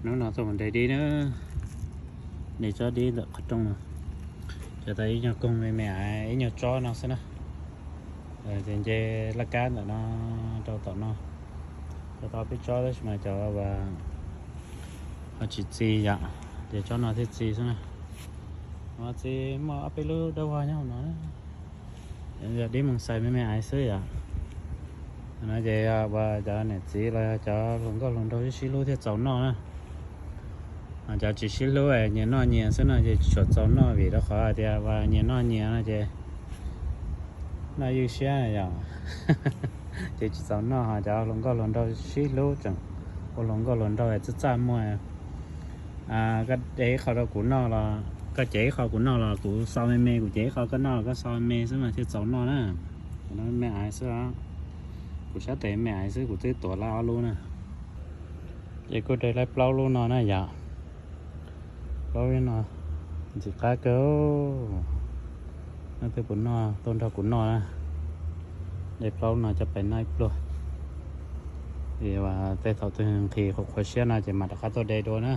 Hnub no tuaj mus de dib na, de tsob dib ntawm qhov rooj no. Cov tau ib nyuag koog me me ib nyuag tsob no xwb na. Ces nce laj kab ntawm no rau tom no, cov tau peb tsob tab sis mas cov uas ho tsis txi yom, ces tsob no thiaj txi xwb na. Ho txi muaj ob peb lub dawb vog nyob hauv no. Yog dib moos xais me me ais xwb yom. No ces yog uas cov niam txiv los yog cov hluas nkauj hluas nraug sib sib hlub thiaj txaus noj na. Ho cov tsis sib hlub nyias noj nyias xwb no ces tsis tshua txaus noj vim rau qhov hais tias uas nyias noj nyias no ces noj ywj siab yom. Ces tsis txaus noj, ho cov hluas nkauj hluas nraug sib hlub tseem ua hluas nkauj hluas nraug txaj txaj muag. Koj de ib qho rau kuv noj los, koj cev ib qho kuv noj los kuv xaus me me, kuv cev ib qho koj noj los koj xaus me me xwb mas thiaj txaus noj na. Cov no me ais xwb os. Kuv sab tes me ais xwb, kuv twb tuav lawm ob lub na. Ces kuj de lawm plaub lub no na yom. Plaub lub no ntxim qab kawg. Leej twg puas noj tuaj nrog kuv noj na. De plaub lub no coj pais noj ib pluag. Vim tej thaum twg nqhis qhuav qhuav siab no ces mam rov qab tuaj de dua na.